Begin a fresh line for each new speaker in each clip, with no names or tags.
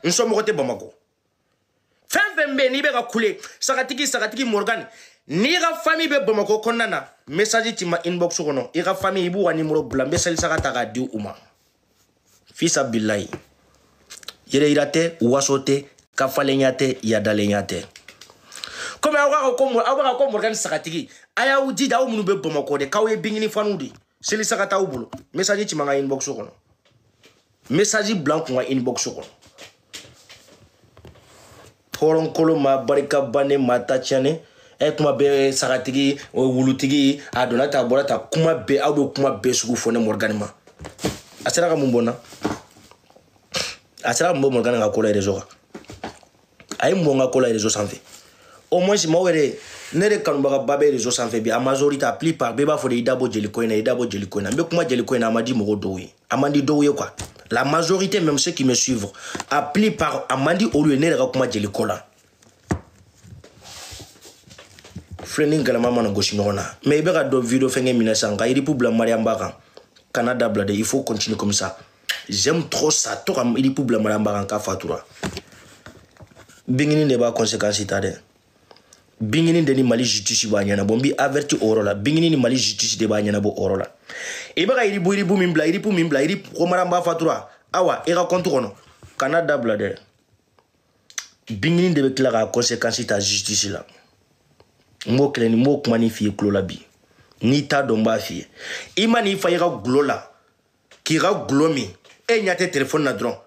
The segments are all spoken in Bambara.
N somɔgɔ tɛ Bamakɔ. Fɛn fɛn bɛ yen n'i bɛ ka kule sagatigi sagatigi Morgan, n'i ka famille bɛ Bamakɔ kɔnɔna na, message ci ma inbox kɔnɔ, i ka famille i b'u ka numéro bila, n bɛ seli saga ta k'a di u ma. Fisa bilayi, yɛrɛ yira tɛ, waso tɛ, kafalenya tɛ, yadalenya tɛ. Komi aw ka ko aw bɛ ka ko Morgan sagatigi, a y'aw jija aw minnu bɛ Bamakɔ de, k'aw ye bingini faniw de, seli saga t'aw bolo, message ci ma n ka inbox kɔnɔ, message bila n kun ka inbox kɔnɔ. Hɔrɔnkolo ma barika bannen ma ta tiɲɛnen, e kuma bɛɛ sagatigi wulutigi a donna ta a bɔra ta, kuma bɛɛ aw bɛ kuma bɛɛ sugu fɔ ne Morgan ma. A sera ka mun bɔ n na? A sera ka mun bɔ Morgan ka ko la réseau kan? A ye mun bɔ n ka ko la réseau sanfɛ? Au moins maaw yɛrɛ, ne de kanubagaba bɛ réseau sanfɛ bi, a majorité, a plupart bɛɛ b'a fɔ de i da bɔ jeliko in na, i da bɔ jeliko in na. N bɛ kuma jeliko in na, a ma di mɔgɔ dɔw ye, a man di dɔw ye quoi. La majorité, même ceux qui me suivent, a plupart, a man di olu ye ne yɛrɛ ka kuma jeliko la. Filɛ ni galama mana gosi ɲɔgɔn na, mais i bɛ ka dɔn vidéo fɛnkɛ minɛ sisan ka iripu bila Mariam Ba kan, kana dabila dɛ, il faut continuer comme ça. J'aime trop ça, to ka iripu bila Mariam Ba kan k'a fatura. Bingini de b'a conséquence ta dɛ. Bingini de ni Mali justice b'a ɲɛnabɔ, n b'i averti o yɔrɔ la. Bingini ni Mali justice de b'a ɲɛnabɔ o yɔrɔ la. I bɛ ka iribu iribu min bila, iripu min bila, iripu ko Mariam Ba fatura, awa i ka compte kɔnɔ, kana dabila dɛ. Bingini de bɛ tila k'a conséquence ta justice la. N b'o kelen ni n b'o kuma ni f'i ye tulo la bi, n'i t'a dɔn n b'a f'i ye. I ma n'i fa i ka gulo la k'i ka gulo min, e ɲɛ tɛ telefɔni na dɔrɔn,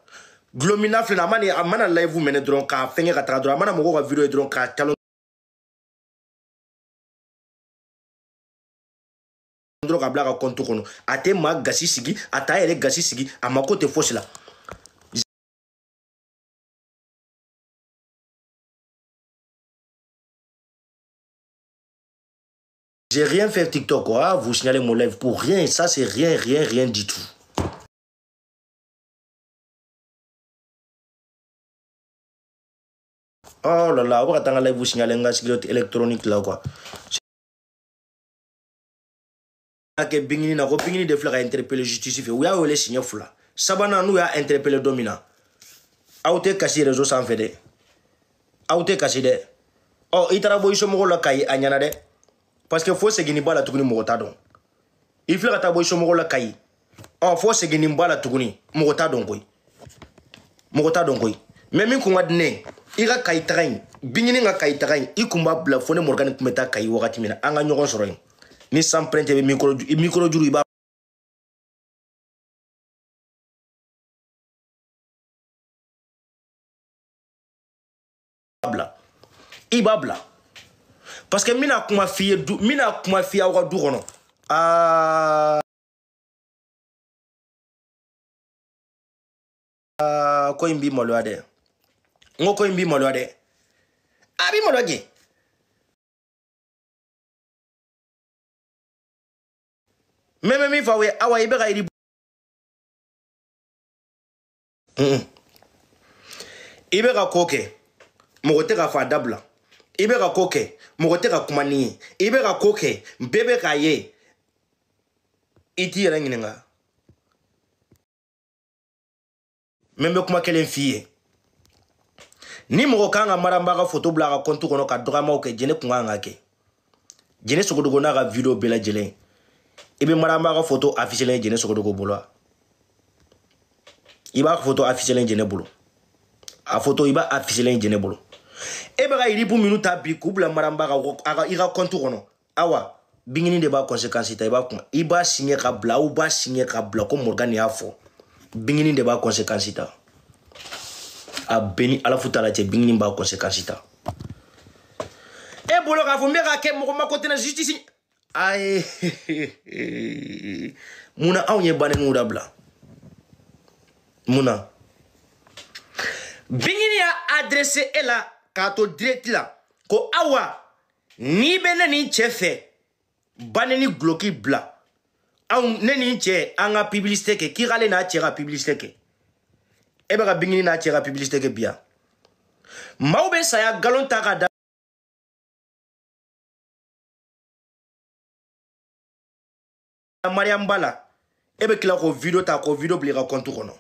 gulo min na filɛ nin ye, a mana live minɛ dɔrɔn k'a fɛngɛ ka taga dɔrɔn, a mana mɔgɔw ka vidéo ye dɔrɔn k'a talon dɔrɔn k'a bila a ka compte kɔnɔ, a tɛ maa gasi sigi, a t'a yɛrɛ gasi sigi, a mako tɛ fosi la. J'ai rien fait TikTok, quoi. Vous signalez mon live pour rien, ça c'est rien, rien, rien du tout. Oh là là, on va attendre live vous signaler un cigarette électronique là quoi. Que bingini na ko bingini de filɛ ka interpeller justice fɛ, u y'a wele siɲɛ fila, sabanan n'u y'a interpeller don min na, aw tɛ kasi réseau sanfɛ dɛ, aw tɛ kasi dɛ. Ɔ i taara bɔ i somɔgɔw la Kayi, a ɲɛna dɛ, parce que fo seginni b'a la tuguni, mɔgɔ t'a dɔn. I filɛ ka taa bɔ i somɔgɔw la Kayi, ɔ fo seginni b'a la tuguni, mɔgɔ t'a dɔn koyi, mɔgɔ t'a dɔn koyi. Mais min kun ka di ne ye, i ka Kayi taga in, bingini ka Kayi taga in, i kun b'a bila fo ne Morgan kun bɛ taa Kayi wagati min na, an ka ɲɔgɔn sɔrɔ yen. Ni san print bɛ micro juru i b'a bila, i b'a bila, parce que n bɛna kuma f'i ye du, n bɛna kuma f'i ye aw ka du kɔnɔ. Aa ko in b'i maloya dɛ, n ko ko in b'i maloya dɛ, a b'i maloya jɛ. Mais bɛ min fɔ aw ye, awa i bɛ ka yiri i bɛ ka ko kɛ, mɔgɔ tɛ ka fɔ a dabila, i bɛ ka ko kɛ, mɔgɔ tɛ ka kuma n'i ye, i bɛ ka ko kɛ, bɛɛ bɛ k'a ye, i t'i yɛrɛ ɲininka. Mais n bɛ kuma kelen f'i ye, ni mɔgɔ kan ka Mariam Ba ka photo bila a ka compte kɔnɔ ka dɔgɔyamaw kɛ, Jɛnɛ kun kan ka kɛ. Jɛnɛ Sogodogo n'a ka vidéo bɛɛ lajɛlen, i bɛ Mariam Ba ka photo affiché len Jɛnɛ Sogodogo bolo wa? I b'a photo affiché len Jɛnɛ bolo, a photo i b'a affiché len Jɛnɛ bolo. E bɛ ka yiripu minnu ta bi k'u bila Mariam Ba ka i ka compte kɔnɔ, awa bingini de b'a conséquence ta, i b'a kuma, i b'a signé ka bila, aw b'a signé ka bila ko Morgan y'a fɔ, bingini de b'a conséquence ta. A bɛɛ ni Ala futa la cɛ, bingini b'a conséquence ta. E bolo k'a fɔ n bɛ k'a kɛ mɔgɔ mako tɛna justice. Ayi, munna anw ye banniw dabila? Munna bingini y'a adressé e la k'a to direct la ko awa n'i bɛ ne ni cɛ fɛ, banni ni guloki bila, anw ne ni cɛ an ka publicité kɛ, k'i k'ale n'a cɛ ka publicité kɛ. E bɛ ka bingini n'a cɛ ka publicité kɛ bi yan, maaw bɛ saya galon ta ka da Mariam Ba la, e bɛ tila k'o vidéo ta k'o vidéo bila i ka compte kɔnɔ.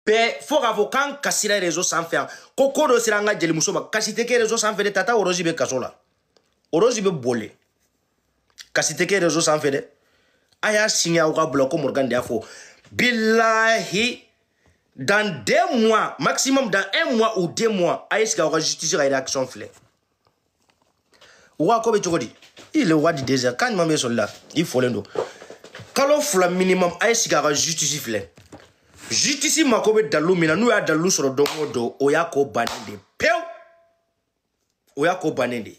Bɛɛ fo k'a fɔ k'an kasira réseau sanfɛ yan ko ko dɔ sera an ka jelimuso ma kasi tɛ kɛ réseau sanfɛ dɛ tata Orosi bɛ kaso la Orosi bɛ boli kasi tɛ kɛ réseau sanfɛ dɛ a y'a signé aw ka bila ko Morgan de y'a fɔ bilahi dans 2 mois maximum dans 1 mois ou 2 mois a ye sigi aw ka justice ka réaction filɛ wa ko bɛ cogo di i le roi du désert kan jumɛn bɛ sɔrɔ la i fɔlen don kalo 2 minimum a ye sigi aw ka justice filɛ justice mako bɛ dalilu min na n'u y'a dalilu sɔrɔ don o don o y'a ko bannen de pewu o y'a ko bannen de.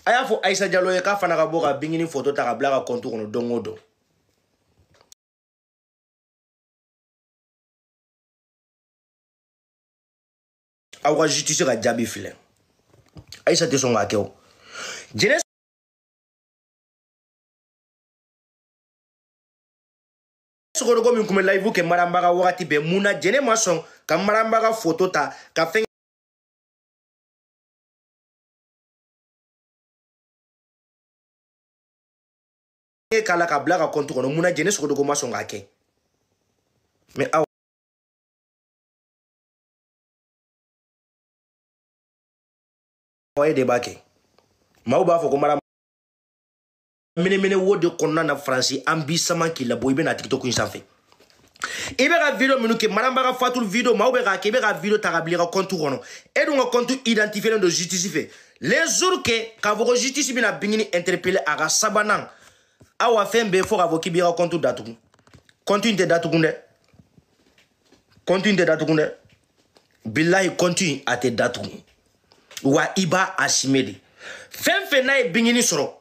A y'a fɔ Ayisa Jalo ye k'a fana ka bɔ ka bingini photo ta ka bila a ka compte kɔnɔ don o don. Aw ka justice ka jaabi filɛ Ayisa tɛ sɔn k'a kɛ o. Jɛnɛ Sogodogo min tun bɛ live kɛ Maramba ka wagati bɛɛ mun na Jɛnɛ ma sɔn ka Maramba ka photo ta ka fɛn k'a la ka bila ka compte kɔnɔ mun na Jɛnɛ Sogodogo ma sɔn k'a kɛ mais aw e de b'a kɛ maaw b'a fɔ ko Maramba mene wo de kɔnɔna na Faransi an b'i sama k'i labɔ i bɛ na TikTok in sanfɛ i bɛ ka video minnu kɛ Maramba ka fatuli video maaw bɛ k'a kɛ i bɛ ka video ta ka bila i ka compte kɔnɔ e dun ka compte identifié don justice fɛ les jours que k'a fɔ ko justice bɛna Bingini interpeller a ka sabanan awa fɛn bɛɛ fo k'a fɔ k'i b'i ka compte datugu compte in tɛ datugu dɛ compte in tɛ datugu dɛ bilahi compte in a tɛ datugu wa i b'a assumer de fɛn fɛn n'a ye Bingini sɔrɔ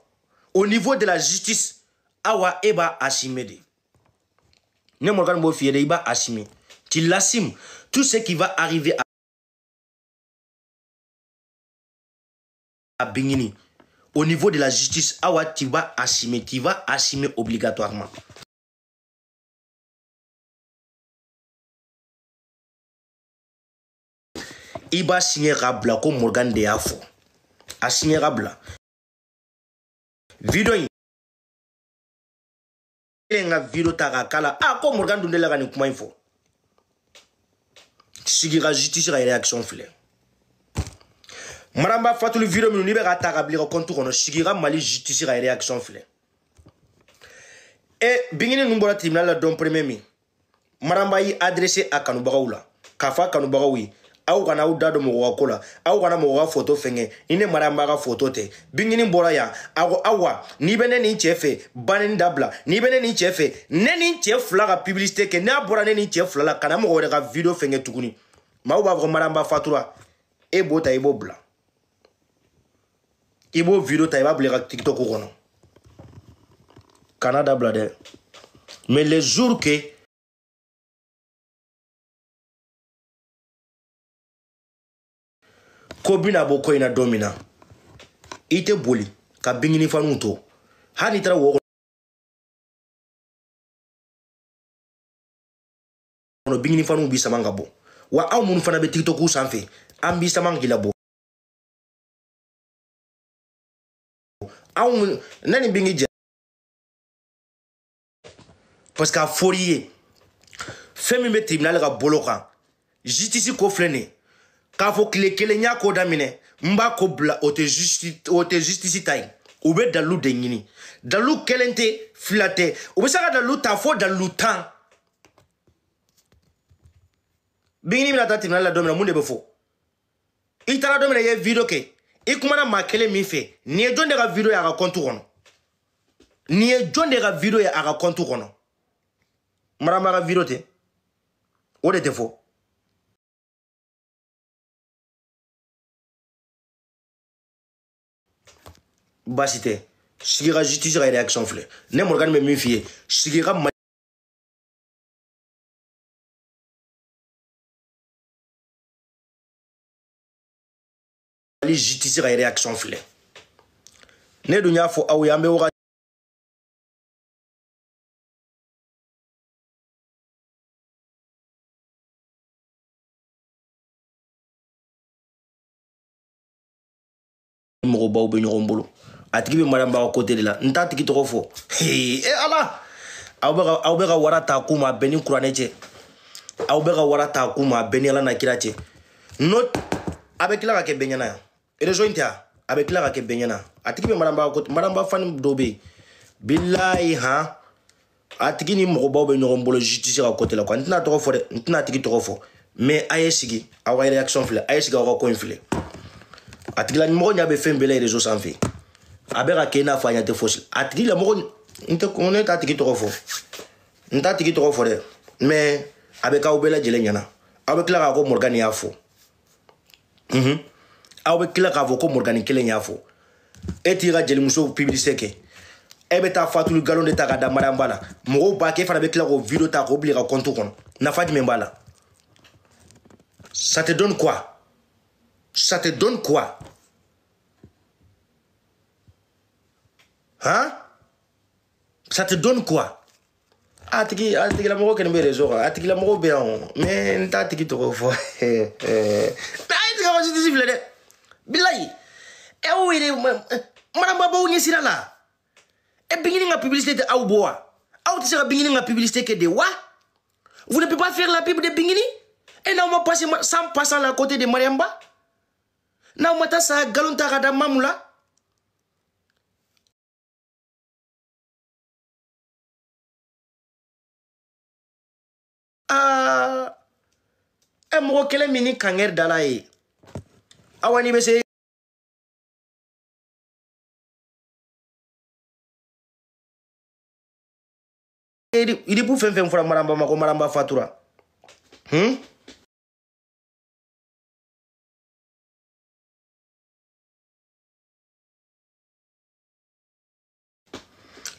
au niveau de la justice awa e b'a assumer de ne Morgan b'o f'i ye dɛ i b'a assumer tu l'assumes tout ce qui va arriver à Bingini au niveau de la justice awa tu vas assumer obligatoirement. I b'a signer ka bila ko Morgan de y'a fɔ a signer ka bila video in n ka video ta k'a k'a la ah ko Morgan dun delila ka nin kuma in fɔ sigi ka justice ka réaction filɛ Maramba fatuli video minnu n'i bɛ k'a ta ka bila i ka compte kɔnɔ sigi ka Mali justice ka réaction filɛ e Bingini ninnu bɔra tribunal la don premier min Maramba y'i adressé a kanubagaw la k'a fɔ a kanubagaw ye aw kana aw da don mɔgɔ ka ko la aw kana mɔgɔ ka photo fɛngɛ ni ne Maramba ka photo tɛ Bingini bɔra yan a ko awa n'i bɛ ne ni cɛ fɛ banni dabila n'i bɛ ne ni cɛ fɛ ne ni cɛ fila ka publicité kɛ n'a bɔra ne ni cɛ fila la kana mɔgɔ wɛrɛ ka video fɛngɛ tuguni maaw b'a fɔ ko Maramba fatura e b'o ta i b'o bila i b'o video ta i b'a bila i ka TikTok kɔnɔ kana dabila dɛ mais les jours que ko bɛna bɔ ko in na don min na i tɛ boli ka Bingini faniw to hali n'i taara wo kɔnɔ Bingini faniw b'i sama ka bɔ wa aw minnu fana bɛ TikTok sanfɛ an b'i sama k'i labɔ anw ne ni Bingi jɛ parce que a fɔr'i ye fɛn min bɛ tribunal ka bolo kan justice ko filɛ nin ye k'a fɔ tile kelen n y'a ko daminɛ n b'a ko bila o tɛ justice ta ye u bɛ dalilu de ɲini dalilu kelen tɛ fila tɛ u bɛ se ka dalilu ta fo dalilu 10 Bingini bɛna taa tribunal la don min na mun de bɛ fɔ i taara don min na i ye video kɛ i kumana maa kelen min fɛ nin ye jɔn de ka video ye a ka compte kɔnɔ nin ye jɔn de ka video ye a ka compte kɔnɔ Maramba ka video tɛ o de tɛ fɔ. Baasi tɛ sigi ka justice ka réaction filɛ ne Morgan bɛ min f'i ye sigi ka Mali justice ka réaction filɛ ne dun y'a fɔ aw ye an bɛ wagati mɔgɔbaw bɛ ɲɔgɔn bolo A tigi bɛ Mariam Ba ka côté de la. N t'a tigi tɔgɔ fɔ. E Ala, aw bɛ ka wara ta k'u ma, a bɛɛ ni kuranɛ cɛ. Aw bɛ ka wara ta k'u ma, a bɛɛ ni Ala na kira cɛ. N'o a bɛ tila ka kɛ bɛɛ ɲɛna yan. Réseau in tɛ yan, a bɛ tila ka kɛ bɛɛ ɲɛna. A tigi bɛ Mariam Ba côté, Mariam Ba fani dɔ bɛ yen. Bilayi han, a tigi ni mɔgɔbaw bɛ ɲɔgɔn bolo justice ka côté la quoi. N tɛna tɔgɔ fɔ dɛ, n tɛna a tigi tɔgɔ fɔ. Mais a ye sigi, aw ka réaction filɛ, a ye sigi aw ka ko in filɛ. A tigilamɔgɔ ɲɛ bɛ fɛn bɛɛ la réseau sanfɛ. A bɛ ka kɛ i n'a fɔ a ɲɛ tɛ fosi. A tigilamɔgɔ n tɛ, ne t'a tigi tɔgɔ fɔ. N t'a tigi tɔgɔ fɔ dɛ. Mais a bɛ k'aw bɛɛ lajɛlen ɲɛna. Aw bɛ tila k'a ko Morgan y'a fɔ. Aw bɛ tila k'a fɔ ko Morgan kelen y'a fɔ. E t'i ka jelimuso publicité kɛ. E bɛ taa fatuli galon de ta ka da Mariam Ba la. Mɔgɔw b'a kɛ, e fana bɛ tila k'o vidéo ta k'o bila i ka compte kɔnɔ. Nafa jumɛn b'a la? Ça te donne quoi? Ça te donne quoi? Hein? Ça te donne quoi? A tigilamɔgɔ kɛlen bɛ réseau kan. A tigilamɔgɔ bɛ yan o. Mais n t'a tigi tɔgɔ fɔ. Mais a ye tigɛ ka justice filɛ dɛ. Bilayi. E aw yɛrɛ Mariam Ba b'aw ɲɛsira la. E Bingini ka publicité tɛ aw bɔ wa? Aw tɛ se ka Bingini ka publicité kɛ de wa? Vous ne pouvez pas faire la pub de Bingini? E n'aw ma passer sans passant la côté de Mariam Ba? N'aw ma taa sa galon ta ka da Mamu la? Ah, e mɔgɔ kelen min ni kangɛri dala ye. Awa n'i bɛ se iribu fɛn fɛn fɔra Mariam Ba ma ko Mariam Ba fatura.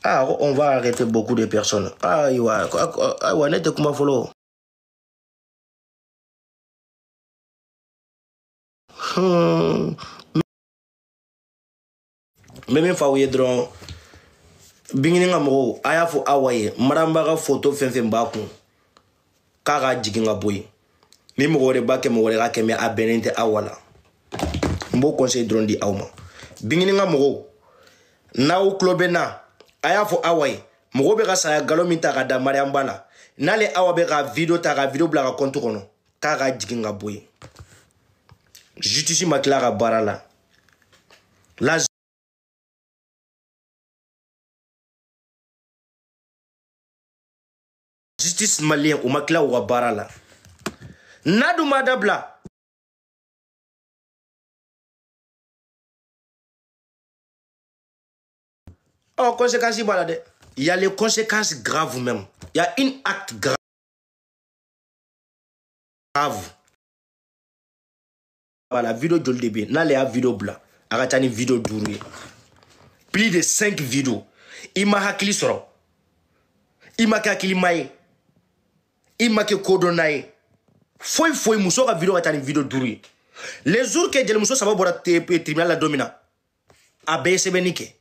Ah, on va arrêter beaucoup de personnes. Ayiwa, ayiwa, ne tɛ kuma fɔlɔ. N bɛ min fɔ aw ye dɔrɔn, Bingini ka mɔgɔw, a y'a fɔ Awa ye, Mariam Ba ka photo fɛn fɛn b'a kun, k'a ka jigin ka bɔ yen. Ni mɔgɔ wɛrɛ b'a kɛ, mɔgɔ wɛrɛ k'a kɛ, mais a bɛnnen tɛ Awa la. N b'o conseil dɔrɔn di aw ma. Bingini ka mɔgɔw, n'aw tulo bɛ n na, a y'a fɔ Awa ye, mɔgɔw bɛ ka saya galon min ta ka da Mariam Ba la, n'ale Awa bɛ ka vidéo ta ka vidéo bila a ka compte kɔnɔ, k'a ka jigin ka bɔ yen. Justice ma tila ka baara la. La justice malienne, u ma tila u ka baara la. N'a dun ma dabila, oh, conséquences b'a la dɛ. Il y a les conséquences graves même. Il y a une acte grave. Voilà, vidéo joli de bɛ yen. N'ale y'a vidéo bila, a ka ca ni vidéo 5 ye. Plus de 5 vidéos. I ma hakili sɔrɔ. I ma kɛ hakilima ye. I ma kɛ kodɔnna ye. Foyi foyi, muso ka vidéo ka ca ni vidéo 5 ye. Les jours que jelimuso 3 bɔra tribunal la don min na, a bɛɛ ye sɛbɛnni kɛ.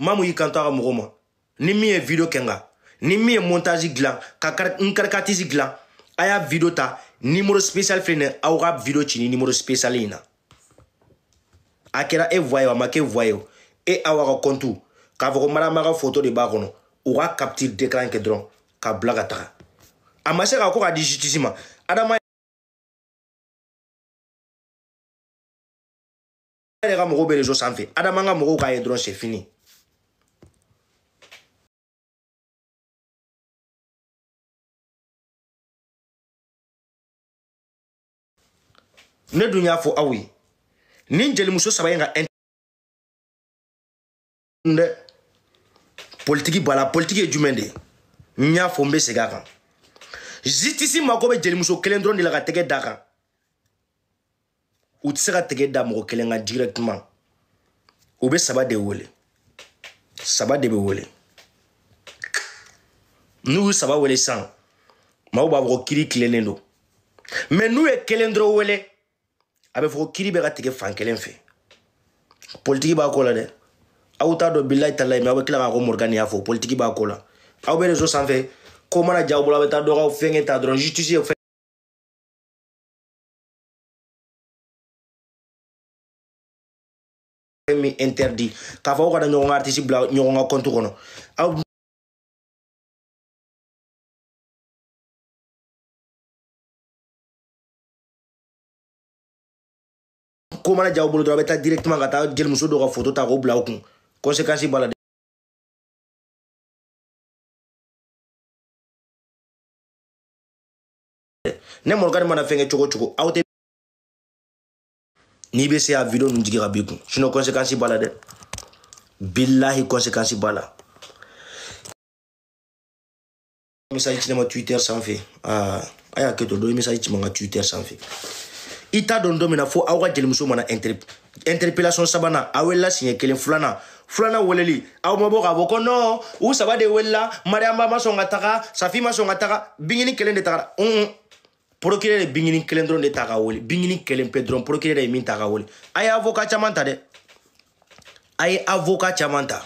Mamu y'i kanto a ka mɔgɔw ma. Ni min ye vidéo kɛ n kan, ni min ye montage dilan, ka n caricature dilan, a y'a vidéo ta, numéro spécial filɛ nin ye, aw ka vidéo ci ni numéro spécial in na. A kɛra e voix ye o, a ma kɛ voix ye o. E aw ka compte, k'a fɔ ko Mariam Ba ka photo de b'a kɔnɔ, u ka capture d'écran kɛ dɔrɔn ka bila ka taga. A ma se k'a ko k'a di justice ma. Adama yɛrɛ ka mɔgɔw bɛ réseau sanfɛ. Adama ka mɔgɔw k'a ye dɔrɔn, c'est fini. Ne dun y'a fɔ aw ye, ni jelimuso 3 in ka dɛ, politiki b'a la. Politiki ye jumɛn de ye? N y'a fɔ, n bɛ segin a kan. Justice mako bɛ jelimuso kelen dɔrɔn de la ka tɛgɛ d'a kan. U tɛ se ka tɛgɛ da mɔgɔ kelen kan directement. U bɛ 3 de wele. 3 de bɛ wele. N'u y'u 3 wele sisan, maaw b'a fɔ ko kiiri tilennen don. Mais n'u ye kelen dɔrɔn wele, a bɛ fɔ ko kiiri bɛ ka tigɛ fan kelen fɛ. Politiki b'a ko la dɛ. Aw t'a dɔn bilayi talayi, mais aw bɛ tila k'a ko Morgan y'a fɔ, politiki b'a ko la. Aw bɛ réseau sanfɛ, ko mana ja aw bolo, aw bɛ taa dɔ ka fɛnkɛ ta dɔrɔn, justice ye fɛn Fɛn min interdit k'a fɔ aw kana ɲɔgɔn ka artiste bila ɲɔgɔn ka compte kɔnɔ aw ko mana ja aw bolo dɔrɔn a bɛ taa directement ka taa jelimuso dɔ ka photo ta k'o bila aw kun conséquence b'a la dɛ. Ne Morgan mana fɛn kɛ cogo cogo aw tɛ n'i bɛ se a vidéo ninnu jigin ka b'i kun sinon conséquence b'a la dɛ billahi conséquence b'a la. Message ci ne ma Twitter sanfɛ aa a y'a kɛ to dɔ ye message ci ma n ka Twitter sanfɛ i t'a dɔn don min na fo aw ka jelimuso mana interpellation sabanan a welela siɲɛ kelen filanan weleli aw ma bɔ k'a fɔ ko non u saba de welela Mariamba ma sɔn ka taga Safi ma sɔn ka taga Bingini kelen de tagara procureur ye Bingini kelen dɔrɔn de ta ka wele Bingini kelen pe dɔrɔn procureur ye min ta ka wele a ye avocat caman ta dɛ a ye avocat caman ta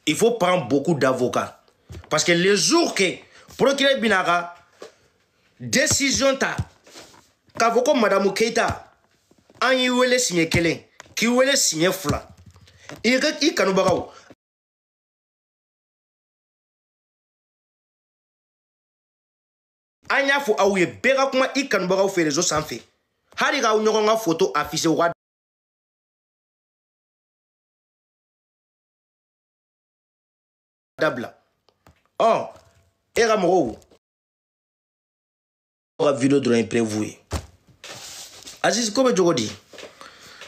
il faut prendre beaucoup d'avocats parce que le jour que procureur bɛna a ka décision ta k'a fɔ ko madame Keita an y'i wele siɲɛ kelen k'i wele siɲɛ fila i kanubagaw an y'a fɔ aw ye bɛɛ ka kuma i kanubagaw fɛ réseau sanfɛ hali k'aw ɲɔgɔn ka photo affiché u ka dabila ɔ e ka mɔgɔw ka vidéo dɔrɔn ye preuve ye. Aziz ko bɛ cogo di?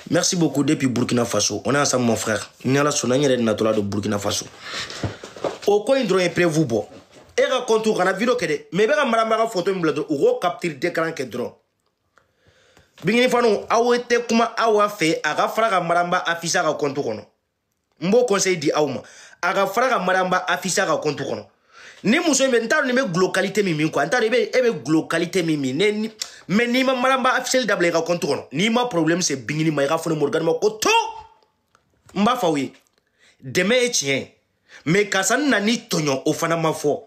Merci beaucoup depuis Burkina Faso. On est ensemble mon frère. Ni Ala sɔnna n yɛrɛ natɔla don Burkina Faso. O ko in dɔrɔn ye preuve bɔ. E ka compte kana vidéo kɛ dɛ mais i bɛ ka Mariamba ka photo min bila dɔrɔn u k'o capture d'écran kɛ dɔrɔn. Bingini fanu aw tɛ kuma aw fɛ a ka fara ka Mariamba afficher a ka compte kɔnɔ. N b'o conseil di aw ma. A ka fara ka Mariamba afficher a ka compte kɔnɔ. Ni muso in bɛ n t'a dɔn nin bɛ glo qualité min min quoi n t'a dɔn e bɛ glo qualité min min ne ni mais n'i ma Mariamba afficher dabila i ka compte kɔnɔ n'i ma problème c'est Bingini ma i ka fɔ ne Morgan ma ko to n b'a fɔ aw ye dɛmɛ ye tiɲɛ mais karisa n nan'i tɔɲɔ o fana ma fɔ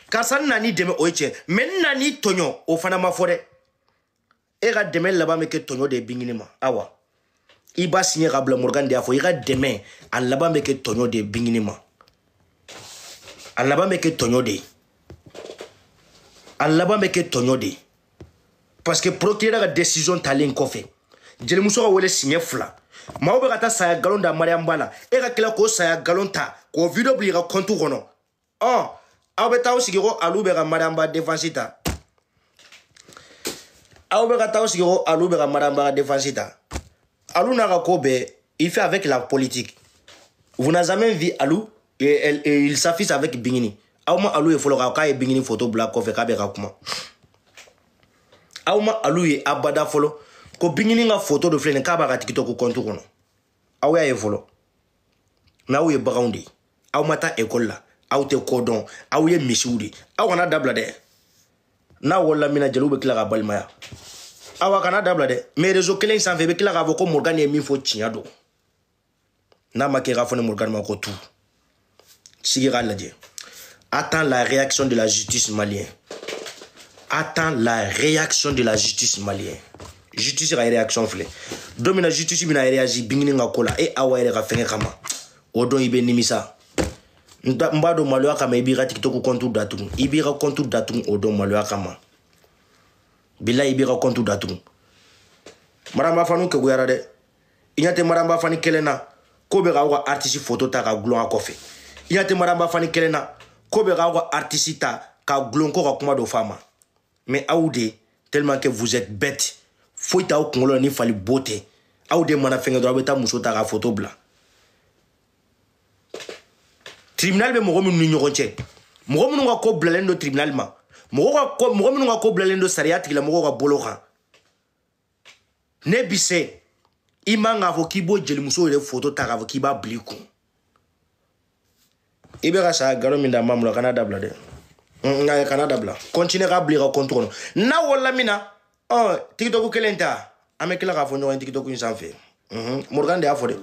karisa n nan'i dɛmɛ o ye tiɲɛ mais n nan'i tɔɲɔ o fana ma fɔ dɛ e ka dɛmɛ laban bɛ kɛ tɔɲɔ de ye Bingini ma awa i b'a signé ka bila Morgan de y'a fɔ i ka dɛmɛ a laban bɛ kɛ tɔɲɔ de ye Bingini ma. A laban bɛ kɛ tɔɲɔ de ye a laban bɛ kɛ tɔɲɔ de ye parce que procureur ka décision talen kɔfɛ jelimuso ka wele siɲɛ fila maaw bɛ ka taa saya nkalon da Mariamba la e ka tila k'o saya nkalon ta k'o vidéo bila i ka compte kɔnɔ ɔ aw bɛ taa aw sigi ko alu bɛ ka Mariamba défense ta aw bɛ ka taa aw sigi ko alu bɛ ka Mariamba ka défense ta alu n'a ka ko bɛɛ il fait avec la politique vous n'avez jamais vu Alou. Et il s'affiche avec Bingini. Aw ma Alou ye fɔlɔ k'a ye Bingini photo bila kɔfɛ k'a bɛ ka kuma. Aw ma Alou ye abada fɔlɔ ko Bingini ka photo dɔ filɛ nin k'a b'a ka TikTok compte kɔnɔ. Aw y'a ye fɔlɔ. Mais aw ye baganw de ye. Aw ma taa école la. Aw tɛ ko dɔn. Aw ye misiw de ye. Aw kana dabila dɛ. N'a wolola min na jeliw bɛ tila ka balimaya. Aw kana dabila dɛ. Mais réseau kelen sanfɛ i bɛ tila k'a fɔ ko Morgan ye min fɔ tiɲɛ don. N'a ma kɛ k'a fɔ ne Morgan ma ko tout. Sigi k'a lajɛ. Attends la réaction de la justice malienne. Attends la réaction de la justice malienne. Justice ka réaction filɛ. Don min na justice bɛna réagir Bingini ka ko la e awa yɛrɛ ka fɛngɛ kama. O don i bɛ nimisa. N b'a dɔn maloya kama i b'i ka TikTok compte datugu. I b'i ka compte datugu o don maloya kama. Bilahi i b'i ka compte datugu. Mariamba fanu keguyara dɛ. I ɲɛ tɛ Mariamba fani kelen na ko bɛ k'aw ka artiste photo ta ka gulon a kɔfɛ. I ɲɛ tɛ Mariamba fani kelen na ko bɛ k'aw ka artiste ta ka gulon ko ka kuma dɔ f'a ma. Mais aw de tellement que vous êtes bête foyi t'aw kunkolo la ni fali bo tɛ aw de mana fɛn kɛ dɔrɔn aw bɛ taa muso ta ka photo bila. Tribunal bɛ mɔgɔ minnu ni ɲɔgɔn cɛ mɔgɔ minnu ka ko bilalen don tribunal ma mɔgɔ minnu ka ko bilalen don sariya tigilamɔgɔw ka bolo kan ne bi se i man k'a fɔ k'i b'o jelimuso yɛrɛ photo ta k'a fɔ k'i b'a bila i kun. I bɛ ka saya nkalon min da Mamu la kana dabila dɛ. Nka kana dabila. Continue k'a bila i ka compte kɔnɔ. N'a wolola min na ɔ TikTok kelen ta an bɛ tila k'a fɔ ɲɔgɔn ye TikTok in sanfɛ. Morgan de y'a fɔ dɛ.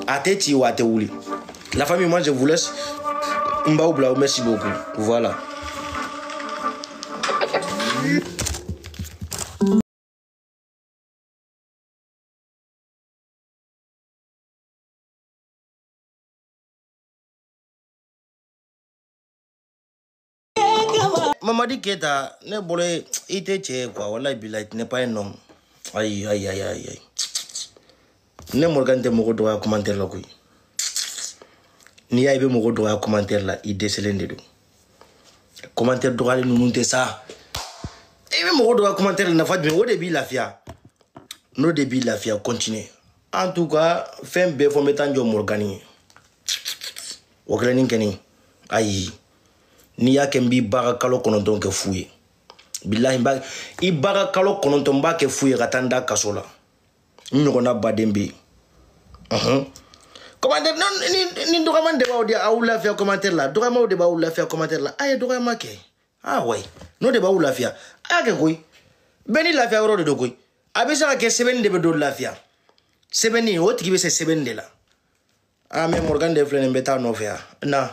A tɛ ci wa a tɛ wuli. La famille moi je vous laisse. N b'aw bila merci beaucoup. Voilà. Mamadi Keta, ne bolo i tɛ cɛ ye quoi. Walayi bilayi, tu n'es pas un homme. Ayi, ayi, ayi, ayi, ayi. Ne Morgan tɛ mɔgɔ dɔgɔya commentaire la koyi. N'i y'a ye i bɛ mɔgɔ dɔgɔya commentaire la, i dɛsɛlen de don. Commentaire dɔgɔyalen ninnu tɛ sa. I bɛ mɔgɔ dɔgɔya commentaire la, nafa jumɛn? O de b'i lafiya. N'o de b'i lafiya, continue. En tout cas, fɛn bɛɛ fɔ, n bɛ taa n jɔ Morgan ye. O kɛlen kɛ nin, ayi. N'i y'a kɛ, n b'i ba ka kalo 9 kɛ fu ye. Bilahi, n b'a i ba ka kalo 9, n b'a kɛ fu ye ka taa n da kaso la. N ɲɔgɔnna baden bɛ yen. Commentaire ni dɔgɔman de b'aw di aw lafiya commentaire la, dɔgɔmaw de b'aw lafiya commentaire la. A ye dɔgɔyama kɛ. Ah ouais, n'o de b'aw lafiya, a y'a kɛ koyi. Bɛɛ ni lafiya yɔrɔ de don koyi. A bɛ se ka kɛ sɛbɛnni de bɛ don lafiya. Sɛbɛnni, o tigi bɛ se sɛbɛnni de la. Ah mais Morgan de filɛ nin, bɛ taa nɔfɛ yan na.